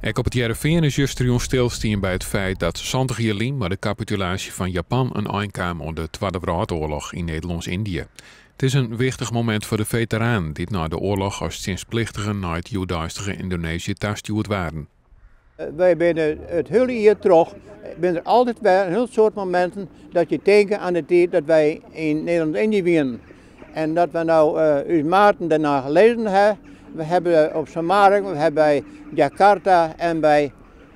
Ek op It Hearrenfean is justerjûn stilstien by it feit dat 70 jier lyn mei de kapitulaasje fan Japan in ein kaam oan de Twadde Wrâldoarloch yn Nederlânsk-Yndië. It is in wichtich momint foar de feteranen dy't nei de oarloch as tsjinstplichtigen nei it hjoeddeistige Yndoneezje tastjoerd waarden. Wy binne it hiele jier troch, binne der altyd wer in hiel soad mominten dat je tinke aan de tiid dat wy yn Nederlânsk-Yndië wienen. En dat we no ús maten dêrnei lizzen ha. We hawwe op Semarang, we hawwe by Jakarta en by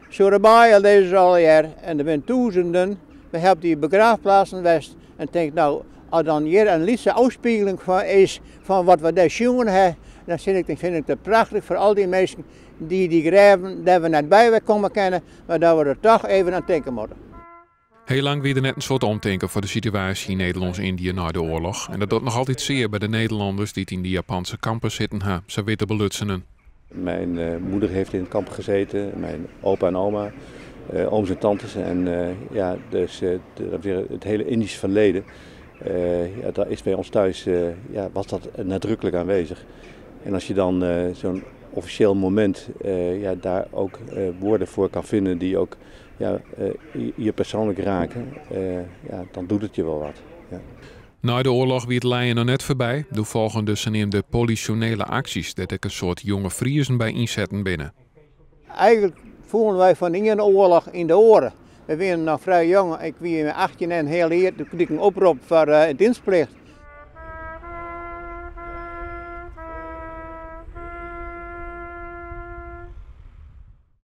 Surabaya lizze se allegear. En der binne tûzenen. We hawwe op dy begraafplaatsen west en tink no, as dan hjir in lytse ôfspiegeling fan is fan wat we dêr sjoen ha, dan fyn ik dat prachtich foar al dy minsken dy't dy grêven dêr we net by komme kinne, mar dat we der toch even oan tinke moatte. Heel lang wie der net in soad omtinken foar de situaasje yn Nederlânsk-Yndië nei de oarloch. En dat docht noch altyd sear by de Nederlanners dy't yn de Japanske kampen sitten ha, sa witte belutsenen. Mijn moeder heeft in het kamp gezeten, mijn opa en oma, ooms en tantes. En ja, dus het hele Indisch verleden, ja, daar is bij ons thuis, ja, was dat nadrukkelijk aanwezig. En als je dan zo'n officieel moment, ja, daar ook woorden voor kan vinden die ook, ja, je persoonlijk raken, ja, dan doet het je wel wat. Ja. Nei de oarloch wie it lijen noch net foarby. Doe folgen de saneamde polysjonele aksjes, dêr't ek in soad jonge Friezen by ynsetten binne. Eigentlik foelen wy fan de iene oarloch yn de oare. We wienen noch frij jong, ik wie 18 en in heal jier, doe krige ik in oprop foar dienstplicht.